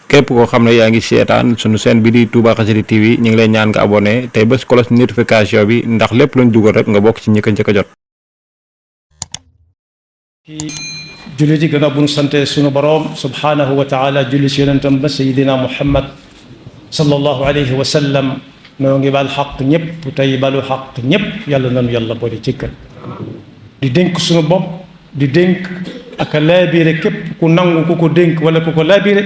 képp koo xam ne yaa ngi seetaan sunu chaîne bi di Touba Xassida TV ñu ngi lay ñaan nga abonné tey bés cloche notification bi ndax lépp luñ dugal rek nga bokk ci ñi ko njëkk a jot. julli di gannaaw bu ñu sante sunu boroom subhaanahu wa taala julli si yonentam ba sayidina Muhammad sallallahu alayhi wa sallam noo ngi baal xaq ñëpp tey balu xaq ñëpp yàlla nanu yàlla boole jëkkal di dénk sunu bopp di dénk ak a laabire képp ku nangu ku ko dénk wala ku ko laabire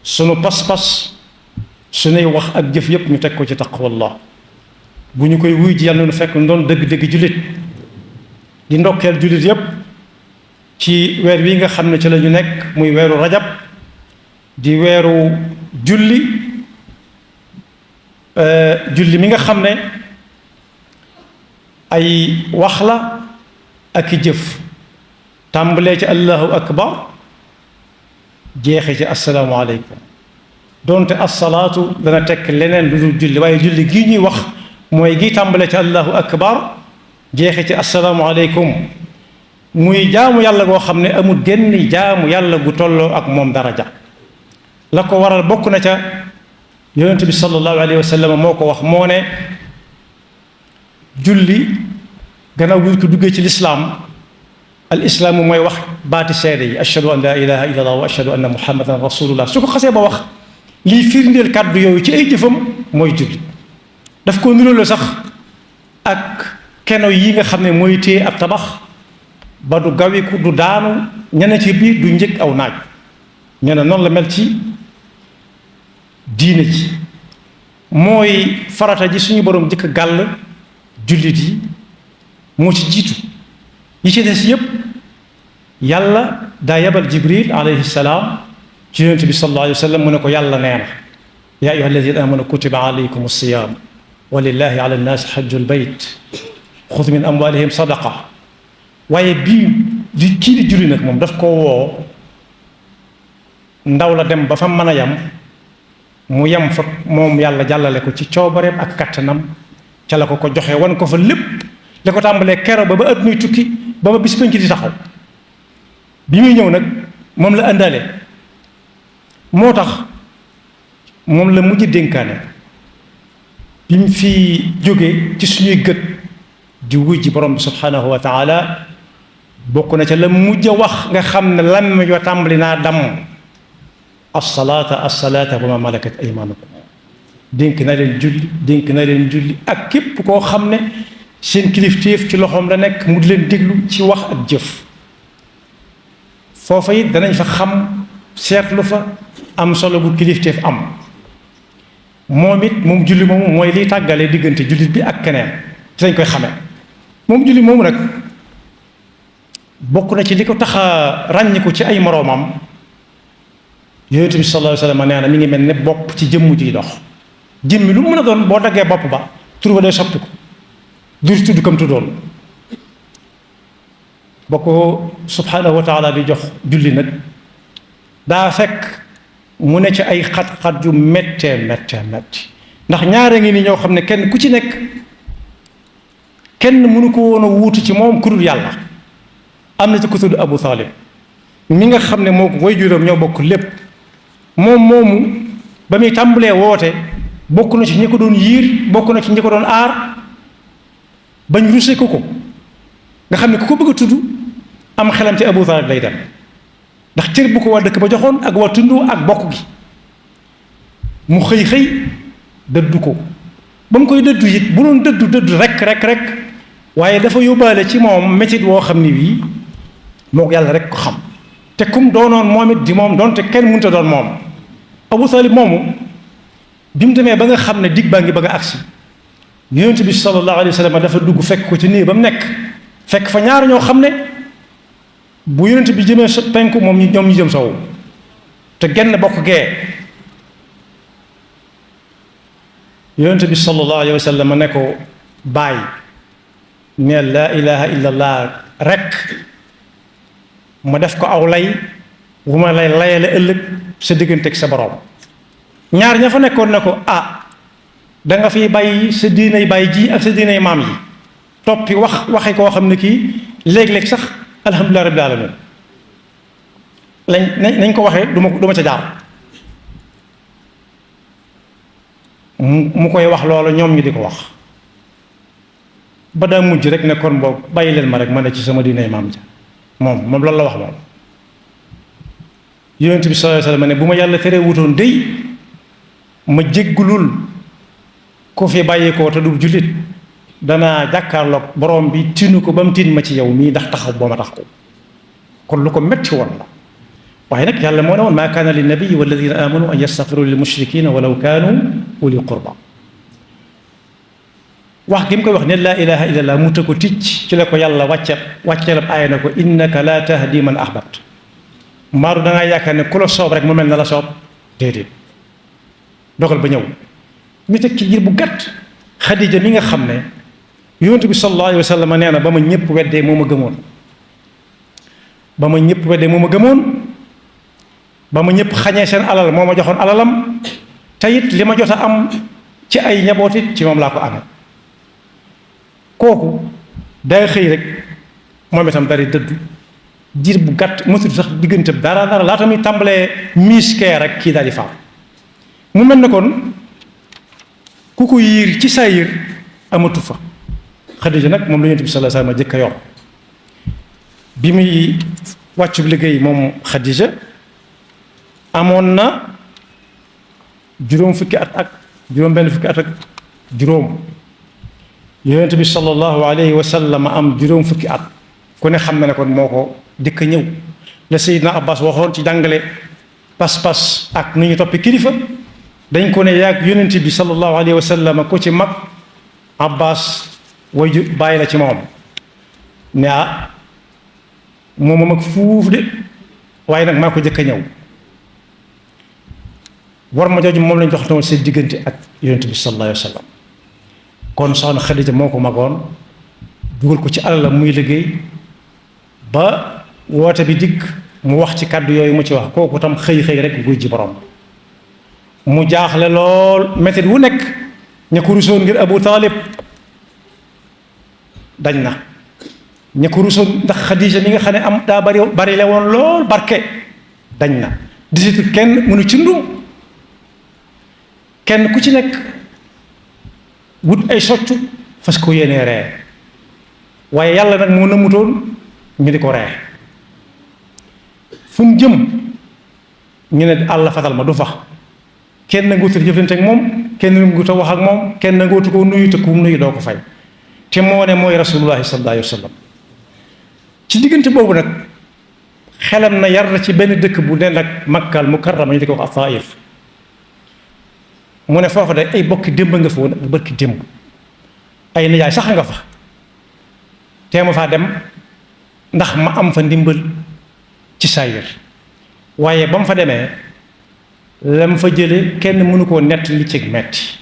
sunu pas-pas sunuy wax ak jëf yëpp ñu teg ko ci taqwallah bu ñu koy wuy ji yàlla nu fekk doon dëgg-dëgg jullit di ndokkeel jullit yëpp ci weer wi nga xam ne ci la ñu nekk muy weeru rajab di weeru julli mi nga xam ne ay wax la ak i jëf tàmbalee ci allahu akbar jeexe ci assalaamu aleykum doonte assalaatu dana tekk leneen lu dul julli waaye julli gii ñuy wax mooy gi tàmbalee ci allahu akbar jeexe ci assalaamu aleykum muy jaamu yàlla goo xam ne amul genn jaamu yàlla gu tolloo ak moom daraja la ko waral bokk na ca yonent bi sallallahu alayhi wa sallam moo ko wax moo ne julli gannaaw bu ko duggee ci lislaam al islaamu mooy wax baati seede yi ashhadu an laa ilaha illa allah wa ashhadu anna muhammadan rasulullah su ko xasee ba wax lii firndeel kàddu yooyu ci ay jëfam mooy julli daf ko niroole sax ak keno yi nga xam ne mooy téye ab tabax ba du gawiku du daanu ñene ci biir du njëkk aw naaj ñene noonu la mel ci diine ji mooy farata ji suñu boroom jëkk gàll jullit yi moo ci jiitu yi ci des yépp yàlla daa yebal jibril alayhi salaam ci yonent bi sallallahu alayhi wa sallam mu ne ko yàlla nee na yaa ayyuha alladina amanu kutiba alaykum alsiyam wa lillahi ala annaasi hajju albayt xud min amwalihim sadaqa waaye bii di kii di julli nag moom daf ko woo ndaw la dem ba fa mën a yam mu yem fa moom yàlla jàllale ko ci coobareem ak kattanam ca la ko ko joxe wan ko fa lépp la ko tàmbalee kero ba at muy tukki ba bis penc di taxaw bi muy ñëw nag moom la àndaale moo tax moom la mujj dénkaane bi mu fi jóge ci suñuy gët di wuy ji borom bi subhanahu wa taala bokk na ca la mujj wax nga xam ne lam yoo tàmbali naa damm assalaata wa ma malakat aymanukum dénk na leen julli ak képp koo xam ne seen kilifteef ci loxoom la nekk mu di leen déglu ci wax ak jëf foofa it danañ fa xam seetlu fa am solo bu kilifteef am moom it moom julli moomu mooy liy tàggalee diggante jullit bi ak keneen ci lañ koy xamee moom julli moomu nag bokk na ci li ko tax a ràññiku ci ay moroomam yonent bi sallallahu alayhi wa sallam nee na mi ngi mel ne bopp ci jëmm jiy dox jëmmi lu mën a doon boo daggee bopp ba tur ba day soppi ko dur tudd kam tuddoon ba ko subhanahu wa taala di jox julli nag daa fekk mu ne ci ay xat-xat yu méttee métti ndax ñaare ngi ni ñoo xam ne kenn ku ci nekk kenn mënu ko woon a wuutu ci moom ku dul yàlla am na ci ku tudd Abu Talib mi nga xam ne moo ko waajuram ñoo bokk lépp moom moomu ba muy tàmbalee woote bokk na ci ñi ko doon yiir bokk na ci ñi ko doon aar bañ ruse ko nga xam ne ku ko bëgg a tudd am xelam ci Abu Talib lay dem ndax cër bu ko waa dëkk ba joxoon ak waa tund ak bokk gi mu xëy dëddu ko ba mu koy dëddu it bu doon dëddu rek waaye dafa yóbbaale ci moom métit woo xam ni wii moo ko yàlla rek ko xam te kum doonoon moom it di moom doonte kenn mënta doon moom Abu Talib moomu bi mu demee ba nga xam ne dig baa ngi bëgg a agsi yonent bi sallallahu alayhi wa sallam dafa dugg fekk ko ci néeg ba mu nekk fekk fa ñaar ñoo xam ne bu yonent bi jëmee sa penku ñoom ñu jëm sowu te genn bokk gee yonent bi sallallahu alayhi wa sallam ne ko bàyyi ne laa ilaha illa allah rek ma def ko aw lay wu ma lay layale ëllëg sa diggante ak sa borom ñaar ña fa nekkoon ne ko da nga fiy bàyyi sa diinay bàyyi ji ak sa diinay maam yi toppi waxe koo xam ne kii léeg-léeg sax alhamdulilah rabbil alamin nañ ko waxee du ma ca jaar mu koy wax loolu ñoom ñu di ko wax ba daa mujj rek ne kon boobu bàyyi leen ma rek ma ne ci sama diine maam ja moom loolu la wax moom. yonent bi sallallahu alayhi wasallam ne bu ma yàlla teree wutoon dey ma jéggulul ko fi bàyyeekoo te du jullit danaa jàkkaarloog borom bi tinu ko ba mu tin ma ci yow mii ndax taxaw boo ma tax ko kon lu ko metti woon la waaye nag yàlla moo ne woon maa kaana li nabii walladina amanu an yastaghfiru lil mushrikina walaw kaanu uli qurba wax gi mu koy wax ne laa ilaha illallah mu ta ko ticc ci la ko yàlla wàcceelab aaya na ko innaka laa tahdi man ahbabt maaru da ngaa yaakaar ne ku la soob rek mu mel na la soob déedéet dogal ba ñëw ñu teg ci jiir bu gàtt Xadija mi nga xam ne yonent bi sallallahu alayhi wa sallam nee na ba ma ñëpp weddee moo ma gëmoon ba ma ñëpp weddee moo ma gëmoon ba ma ñëpp xañee seen alal moo ma joxoon alalam te it li ma jot a am ci ay njaboot it ci moom laa ko amee kooku day xëy rek moom itam dari dëddu jiir bu gàtt mësul sax diggante dara laata muy tàmbalee miis kee rek kii daal di faam mu mel ne kon ku ko yiir ci saa yiir amatu fa Xadija nag moom la Yonent bi sallallahu alayhi wasallam jëkk a yor bi muy wàccub liggéey moom Xadija amoon na juróom fukki at ak juróom Yonent bi sallallahu alayhi wasallam am juróom fukki at ku ne xam na ne kon moo ko dëkk ñëw la Seydina Abbas waxoon ci jàngale pas-pas ak nu ñu toppi kilifa dañ ko ne yaag Yonent bi sallallahu alayhi wasallam ko ci mag Abbas way bàyyi la ci moom ne moom mag fuuf de waaye nag maa ko jëkk a ñëw war ma jooju moom lañ jox tamit seen diggante ak Yonent bi sallallahu alayhi wasallam kon soxna Xadija moo ko magoon dugal ko ci alalam muy liggéey ba woote bi dikk mu wax ci kàddu yooyu mu ci wax kooku tam xëy rek guy ji borom mu jaaxle lool métit wu nekk ña ko rusoon ngir Abu Talib dañ na ña ko rusoon ndax Xadija mi nga xam ne am daa bari la woon lool barke dañ na disitu kenn mënu ci ndum kenn ku ci nekk wut ay soccu fas ko yéenee ree waaye yàlla nag moo nëmutoon ñu di ko ree fu mu jëm ñu ne àll fatal ma du fa kenn nanguutu jëflante ak moom kenn nanguutu wax ak moom kenn nanguutu ko nuyu te ku mu nuyu doo ko fay te moo ne mooy rasulullahi sallallahu alayhi wa sallam ci diggante boobu nag xelam na yar na ci benn dëkk bu den ak Makkal Mukarrama ñu di ko wax Taif mu ne foofa de ay bokki démb nga fa woon ak bërki démb ay nijaay sax nga fa te ma faa dem ndax ma am fa ndimbal ci saayir waaye ba mu fa demee lam fa jële kenn mënu koo nett li ci metti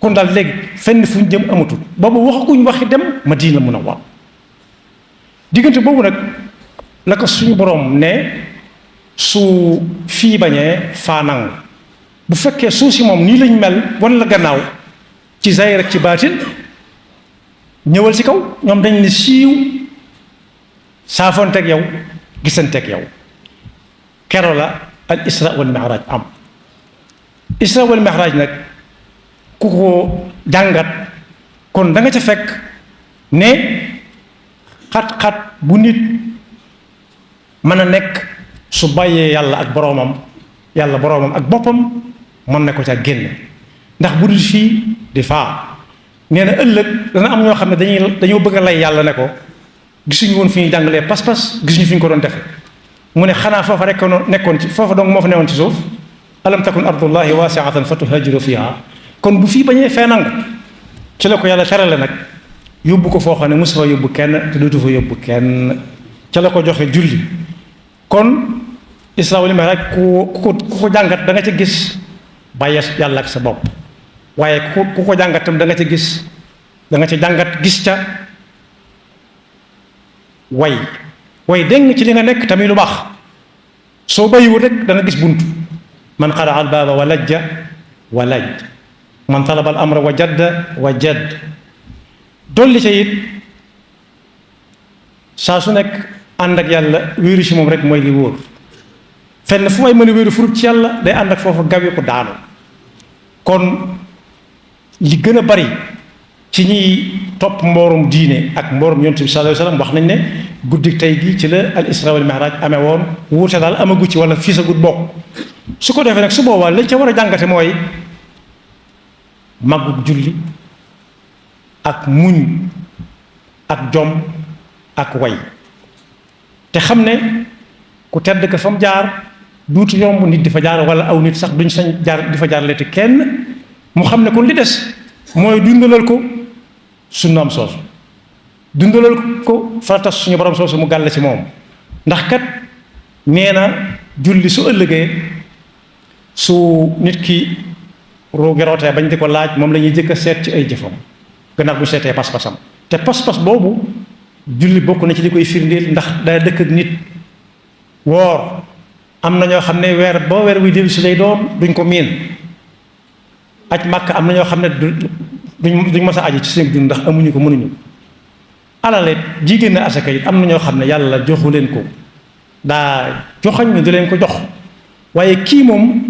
kon daal léegi fenn fu ñu jëm amatul boobu waxaguñ waxi dem Madina Munawwara diggante boobu nag la ko suñu borom ne su fii bañee faa nangu bu fekkee suuf si moom nii lañ mel wan la gannaaw ci zahir ak ci baatin ñëwal ci kaw ñoom dañ ne siiw saafonteeg yow gisanteeg yow kero la al isra wal mi'raj am isra wal mi'raj nag ku ko jàngat kon da nga ca fekk ne xat-xat bu nit mën a nekk su bàyyee yàlla ak boroomam ak boppam mën na ko ca génn ndax bu dul fii di faa nee na ëllëg dana am ñoo xam ne dañoo bëgg a lay yàlla ne ko gisuñu woon fi ñuy jàngalee pas-pas gisuñu fi ñu ko doon defe mu ne xanaa foofa rek nekkoon ci foofa donc moo fa newoon ci suuf alam takun ardullahi wasi'atan fatuhajiru fiha kon bu fii bañee fee nangu ci la ko yàlla terale nag yóbbu ko foo xam ne mosu fa yóbbu kenn te dootu fa yóbbu kenn ca la ko joxe julli kon isra wal mi'raj ku ko jàngat da nga ca gis bàyyi yàlla ak sa bopp waaye ku ko jàngat tam da nga ca gis da nga ca jàngat gis ca way dégg ci li nga nekk tamit lu baax soo bàyyiwul rek da nga gis bunt man xara al baaba wa lajja wa laj man talaba al amra wa jadda wa jadd dolli ca it saa su nekk ànd ak yàlla wéeru ci moom rek mooy li wóor fenn fu may mën a wéeru furut ci yàlla day ànd ak foofu gawe ko daanu kon li gën a bari ci ñiy topp mboorum diine ak mboorum yonent bi sallallahu alayhi wasallam wax nañ ne guddi tey gi ci la al isra wal mi'raj amee woon wuute daal amagu ci wala fii sa gut bokk su ko defee nag su boobaa lañ ca war a jàngate mooy màggug julli ak muñ ak jom ak way te xam ne ku tedd ka fa mu jaar duutu yomb nit di fa jaar wala aw nit sax duñ sañ jaar di fa jaarale te kenn mu xam ne kon li des mooy dundalal ko sunnaam soosu dundalal ko faratas suñu borom soosu mu gàll ci moom ndax kat nee na julli su ëllëgee su nit ki roogi rootee bañ di ko laaj moom la ñuy jëkk a seet ci ay jëfam gannaaw bu ñu seetee pas-pasam te pas-pas boobu julli bokk na ci li koy firndeel ndax day dëkk ak nit woor am na ñoo xam ne weer boo weer wi dellu si lay doon duñ ko miin aj màkk am na ñoo xam ne duñ mës a aji ci seen dund ndax amuñu ko mënuñu alale jigéen na asaka it am na ñoo xam ne yàlla joxu leen ko daa joxañ ñu di leen ko jox waaye kii moom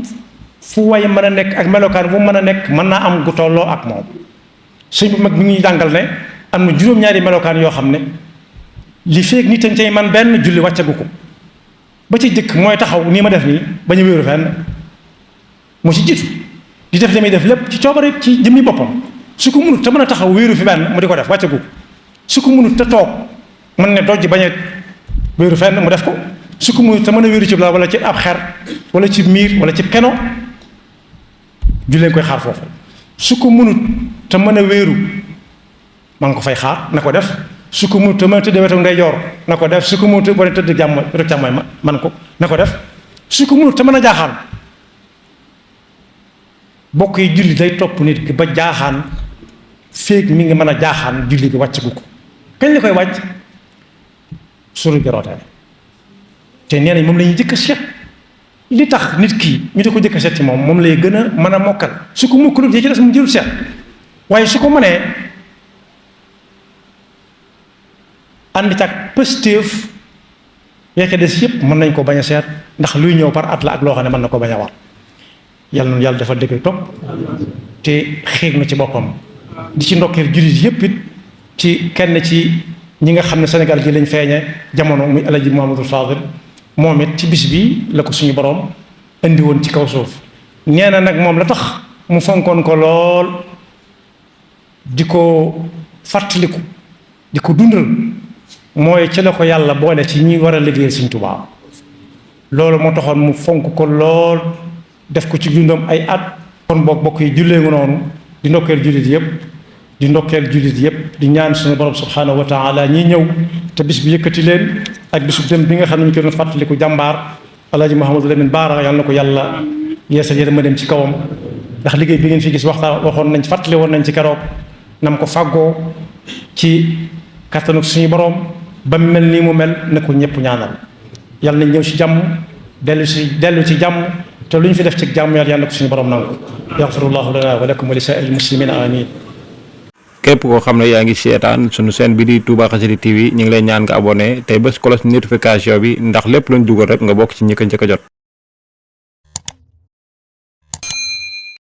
fu way mën a nekk ak melokaan bu mën a nekk mën naa am gu tolloo ak moom suñ bu mag bi ñuy jàngal ne am na juróom-ñaari melokaan yoo xam ne li feeg nit a cay man benn julli wàccagu ko ba ci jëkk mooy taxaw nii ma def nii ba ñu wéeru fenn mu ci jiitu di def li muy def lépp ci coobare ci jëmmi boppam su ko munut te mën a taxaw wéeru fi benn mu di ko def wàccagu ko su ko munut te toog mën ne dojj bañ a wéeru fenn mu def ko su ko munut te mën a wéeru ci la wala ci ab xer wala ci miir wala ci keno jullee koy xaar foofu su ko munut te mën a wéeru ma ngi ko fay xaar na ko def su ko munut te mën a tëdd wetu ndeyjoor na ko def su ko munut boo tëdd jàmm wetu càmmooñ man ko na ko def su ko munut te mën a jaaxaan bokk yi julli day topp nit ki ba jaaxaan féeg mi ngi mën a jaaxaan julli gi wàcc gu ko kañ la koy wàcc suru gerootee te nee nañ moom la ñuy jëkk a seet li tax nit ki ñu di ko jëkk a seet ci moom lay gën a mën a mokkal su ko mokkalut yi ci des mu jël seet waaye su ko mënee ànd ci ak pëstéef yekk des yëpp mën nañ ko bañ a seet ndax luy ñëw par at la ak loo xam ne mën na ko bañ a war yàlla noonu yàlla dafa dëgg topp te xéeg na ci boppam di ci ndokkeel jullit yëpp it ci kenn ci ñi nga xam ne Sénégal ji lañ feeñe jamono muy Alaji Mouhamadou Fadil moom it ci bis bi la ko suñu borom indi woon ci kaw suuf nee na nag moom la tax mu fonkoon ko lool di ko fàttaliku di ko dundal mooy ci la ko yàlla boole ci ñi war a liggéeyal Sëriñ Tuubaa loolu moo taxoon mu fonk ko lool def ko ci dundam ay at kon bokk yi jullee nga noonu di ndokkeel jullit yëpp di ñaan suñu borom subhanahu wa taala ñi ñëw te bis bi yëkkati leen ak bisu dem bi nga xam ne ñu ko doon fàttaliku jàmbaar Alaaji Mouhamadou Lamine Bara yàlla na ko yàlla yeesal yërmande dem ci kawam ndax liggéey bi ngeen fi gis waxoon nañ fàttali woon nañ ci keroog nam ko fàggoo ci kattanu suñu borom ba mu mel nii mu mel na ko ñëpp ñaanal yàlla nañ ñëw ci jàmm dellu ci jàmm te lu ñu fi def ci jàmm yàlla na ko suñu borom nangu yaxfirullahu lana wa lakum wa li saa'iril muslimina amin képp koo xam ne yaa ngi seetaan sunu chaîne bi di Touba Xassida TV ñu ngi lay ñaan nga abonné tey bés cloche notification bi ndax lépp luñ dugal rek nga bokk ci ñi ko njëkk a jot